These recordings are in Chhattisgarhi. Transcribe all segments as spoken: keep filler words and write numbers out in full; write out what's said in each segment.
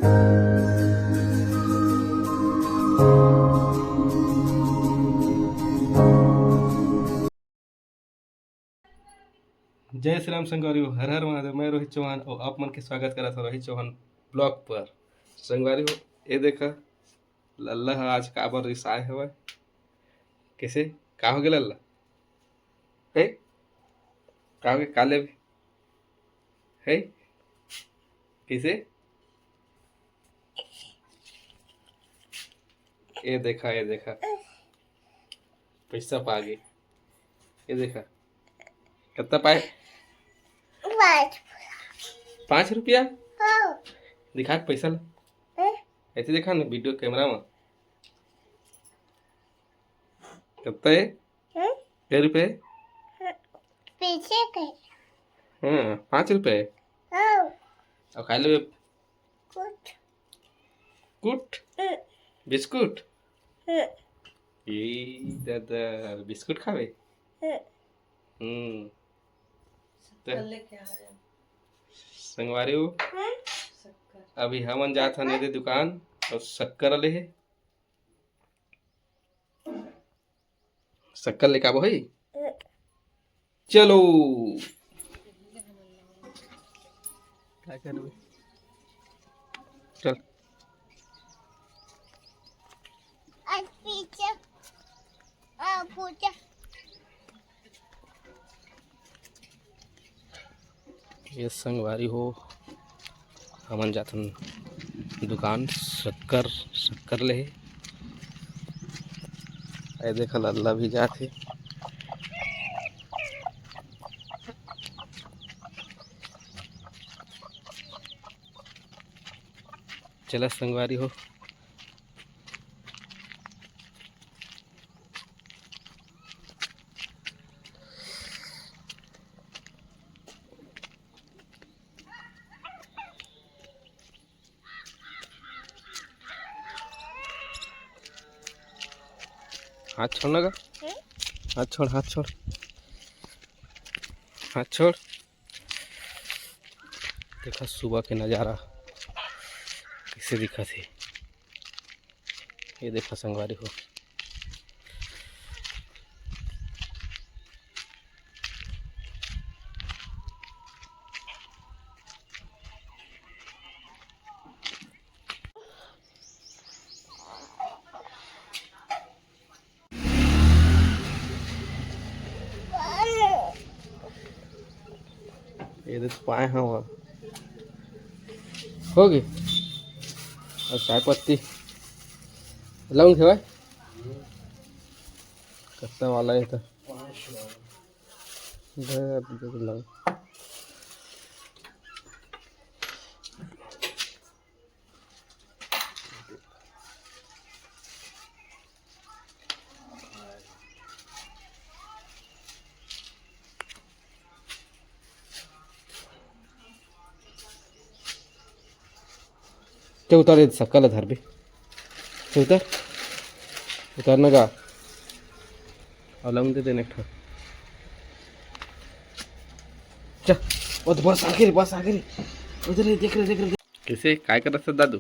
जय श्री राम संगवारी हो, हर हर महादेव। मैं रोहित चौहान अउ आप मन के स्वागत करत हौं रोहित चौहान ब्लॉग पर। संगवारी हो, ये देखा, लल्ला ह आज काबर रिसाए हवय? कइसे? का होगे लल्ला? हे? का होगे? का लेबे? हे? कइसे? ये देखा, ये देखा, पैसा पा गे। ये देखा, कत्ता पाए? पाँच। पाँच रुपया? हाँ। दिखा पैसा ला। हैं? ऐसे देखा ना वीडियो कैमरा में। कत्ता है? हैं? कै रुपये? पीछे के। हाँ, पाँच रुपये। हाँ। अउ खाए लेबे? कुट। कुट? हम्म। बिस्कुट? हम्म। ए दादा, बिस्कुट खाबे? हम्म। हम्म। शक्कर लेके आ रहे हैं। संगवारी हो, हम्म। शक्कर। अभी हमन जात हन एदे दुकान अउ शक्कर ले हे। शक्कर लेके आबो है। चलो। का करबे? चल। आज पीछे, आ, पूजा। ये संगवारी हो, हमन जाथन दुकान शक्कर, शक्कर ले। ए देखा, लल्ला भी जात हे। चला संगवारी हो, हाथ छोड़ ना गा। हम्म? हाथ छोड़, हाथ छोड़, हाथ छोड़। देखा सुबह के नजारा कइसे दिखत हे। ये देखा संगवारी हो, ये दे तो पाए हवं। हो गे। अउ चाय पत्ती, लौंग हे भाई? कत्ता वाला हे तो। दे, दे, दे, लौंग। चल उतार, ये सक्का ला धर बे। चल उतार, उतार ना गा। अउ लौंग दे दे एक ठो। चल, ओ तो बस आगे रे, बस आगे रे। उधर रे, देख रे, देख रे। कइसे, काय करत हे दादू?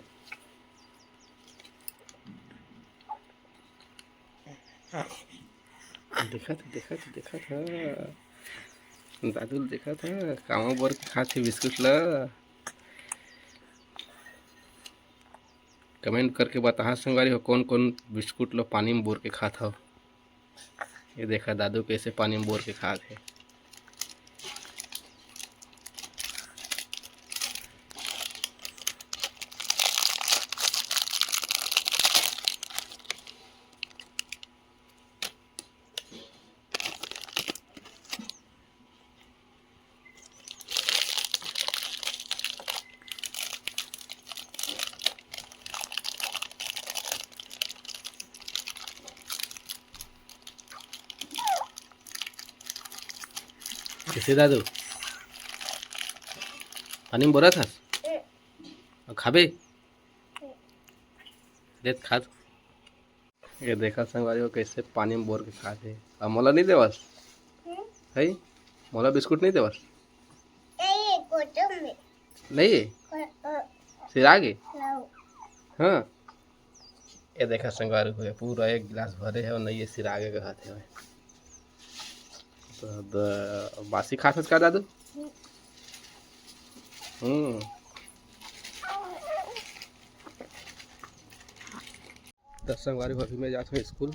देखत, देखत, देखत ह। दादू ल देखत ह, कामा बोर के खात हे बिस्कुट ल। कमेंट करके बताहा संगवारी हो, कोन कोन बिस्कुट ल पानी में बोर के खात हव। ये देखा दादू कइसे पानी में बोर के खात हे। कइसे दादू? पानी में बोरत हस? अउ खाबे? देत खात। ये देखा संगवारी हो, कइसे पानी में बोर के खात हे। अब मोला नहीं देवस? हम्म। है? मोला बिस्कुट नहीं देवस? नहीं, कुछ नहीं। नहीं है? अ, अ। सिरा गे? लाओ। हाँ, ये देखा संगवारी हो, ये पूरा एक गिलास भरे हे अउ नइये सिरागे कहत हे। तो द-, बासी खात हस का दादू? हम्म। त संगवारी हो, अभी मैं जात हूँ स्कूल,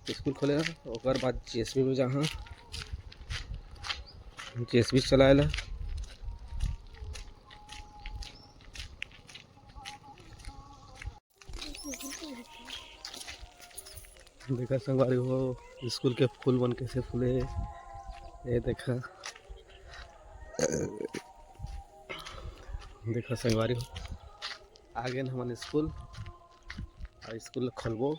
स्कूल खोले हे, ओकर बाद जेसीबी में जाहूँ, जेसीबी चलाए ला। देखा संगवारी हो, स्कूल के फूल मन कैसे फूले हे, ये देखा, देखा संगवारी हो, आगे न हमन स्कूल, अउ स्कूल खोलबो।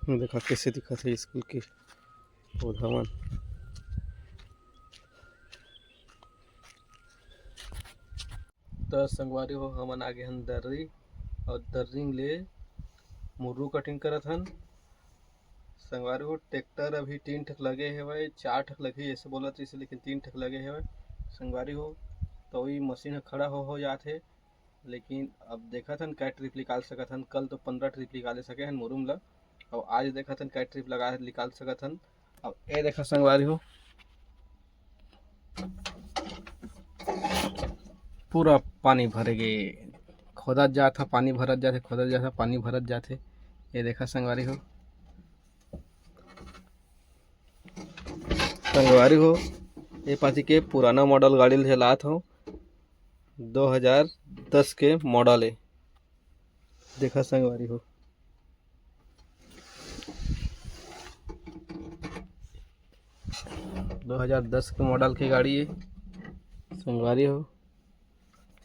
देखा कैसे दिखत हे स्कूल के पौधा मन। त संगवारी हो, हमन आगे हन दर्री, अउ दर्री ले मुर्रू कटिंग करत हन। संगवारी हो, ट्रैक्टर अभी तीन ठक लगे हवय, चार ठक लगही ऐसे बोलत रहिस, लेकिन तीन ठक लगे हवय संगवारी हो। तो वही मशीन ह खड़ा हो, हो जात हे, लेकिन अब देखत हन कै ट्रिप निकाल सकत हन। कल तो पंद्रह ट्रिप निकाले सके हन मुरुम ला, अउ आज देखत हन कै ट्रिप लगा निकाल सकत हन। अब ए देखा संगवारी हो, पूरा पानी भरे गे, खोदत जात हे, पानी भरत जात हे, खोदत जात हे, पानी भरत जात हे। ये देखा संगवारी हो, संगवारी हो, ये पाती के पुराना मॉडल गाड़ी ले लात हो, दो हज़ार दस के मॉडल हे। देखा संगवारी हो, दो हज़ार दस के मॉडल के गाड़ी हे संगवारी हो।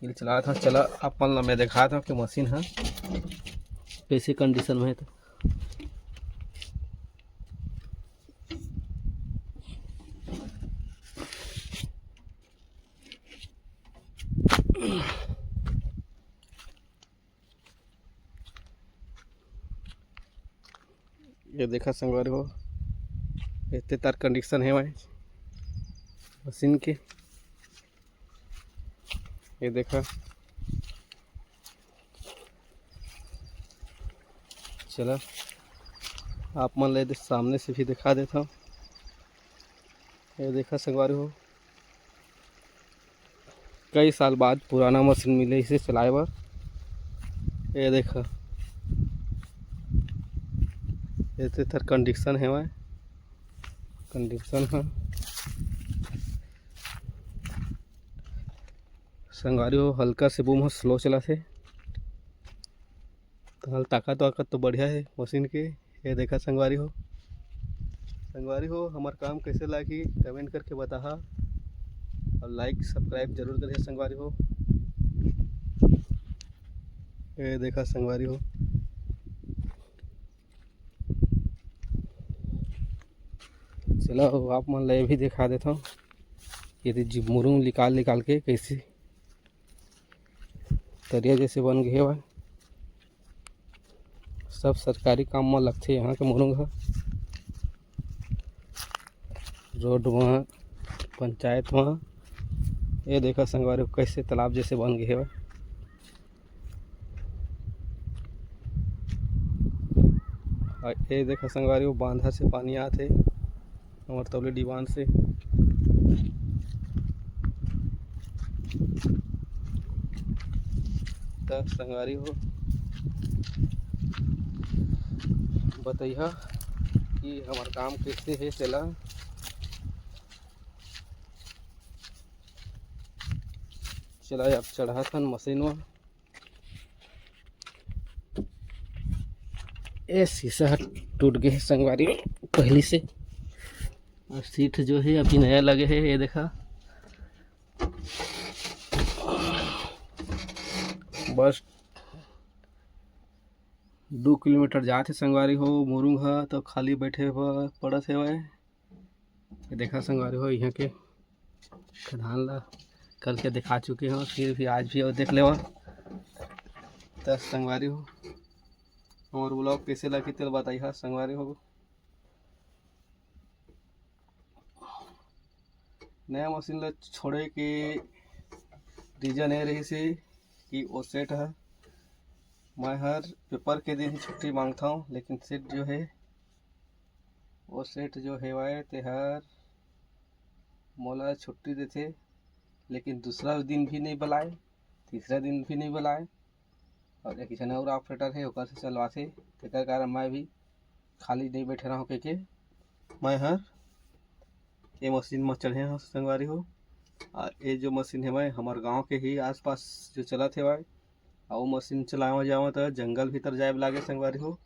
चल चलात हव, चला आप मन ला मैं देखात हव कि मशीन ह कैसे कंडीशन में हे। तो ये देखा संगवारी हो, एते तार कंडीशन हेवय मशीन के। ये देखा, चला आप मन ला सामने से भी दिखा देत हव। ये देखा संगवारी हो, कई साल बाद पुराना मशीन मिले इसे चलाए बर। ये देखा, एते तर कंडीशन हेवय, कंडीशन ह संगवारी हो, हल्का से बूम ह स्लो चलत हे। तो हाल ताकत वाकत तो बढ़िया हे मशीन के। ये देखा संगवारी हो, संगवारी हो, हमर काम कैसे लागी कमेंट करके बताहा, अउ लाइक सब्सक्राइब जरूर करिहा संगवारी हो। ये देखा संगवारी हो, चला आप मन ला ये भी दिखा देत हव, ये दे जी मुरुम निकाल निकाल के कैसे तरिया जैसे बन गे हवय। सब सरकारी काम म लगथे यहाँ के मुरुम ह, रोड म, पंचायत म। ये देखा संगवारी हो, कैसे तालाब जैसे बन गे हवय। अउ ये देखा संगवारी हो, बांधा से पानी आत हे हमर तौली डिबान से। त संगवारी हो, बतैहा कि हमर काम कैसे हे तेला। चला अब चढ़ाथन मशीन म। ए शीशा ह टूट गे हे संगवारी, पहली से। अउ सीट जो हे अभी नया लगे हे, ये देखा, बस दू किलोमीटर जात हे संगवारी हो। मुरुम ह तो खाली बैठे बर पड़त हेवय। ये देखा संगवारी हो, यहाँ के खदान ला कल के दिखा चुके हो, फिर भी आज भी और देख लेवा। त संगवारी हो, हमर vlog कैसे लगी तेल बताइहा संगवारी हो। नया मशीन ला छोड़े के रीजन ये रहिस हे कि वो सेठ ह, मैं हर पेपर के दिन ही छुट्टी मांगथव, लेकिन सेठ जो है, वो सेठ जो हेवय, तेहर मोला छुट्टी देथे, लेकिन दूसरा दिन भी नहीं बुलाए, तीसरा दिन भी नहीं बुलाए, और एक झन और ऑपरेटर है, ओकर से चलवाथे। तेकर कारण मैं भी खाली नहीं बैठे रहूँ कहिके मैं हर ये मशीन में चढ़े हूँ संगवारी हो। और ये जो मशीन है, मैं हमार गांव के ही आसपास जो चलत है भाई, और वो मशीन चलावे जावे तो जंगल भीतर जाए लागे संगवारी हो।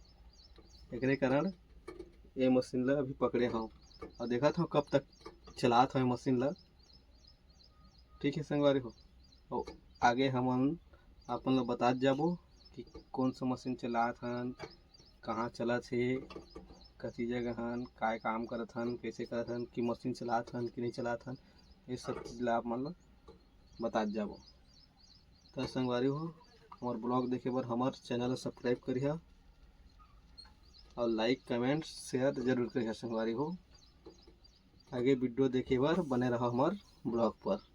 एकरे कारण ये मशीन ला अभी पकड़े हूँ और देखत हूँ कब तक चलात हूँ मशीन ला। ठीक है संगवारी हो, और आगे हमन अपन ला बतात जाबो कि कौन सा मशीन चलात हन, कहाँ चलत हे, कति जगह हन, काय काम करत हन, कैसे करत हन, कि मशीन चलात हन कि नहीं चलात हन, ये सब चीज ला आप मन ला बतात जाबो। तो संगवारी हो, हमार ब्लॉग देखे बर हमार चैनल ला सब्सक्राइब करिहा और लाइक, कमेंट, शेयर जरूर करिहा संगवारी हो। आगे वीडियो देखे बर बने रहो हमार ब्लॉग पर।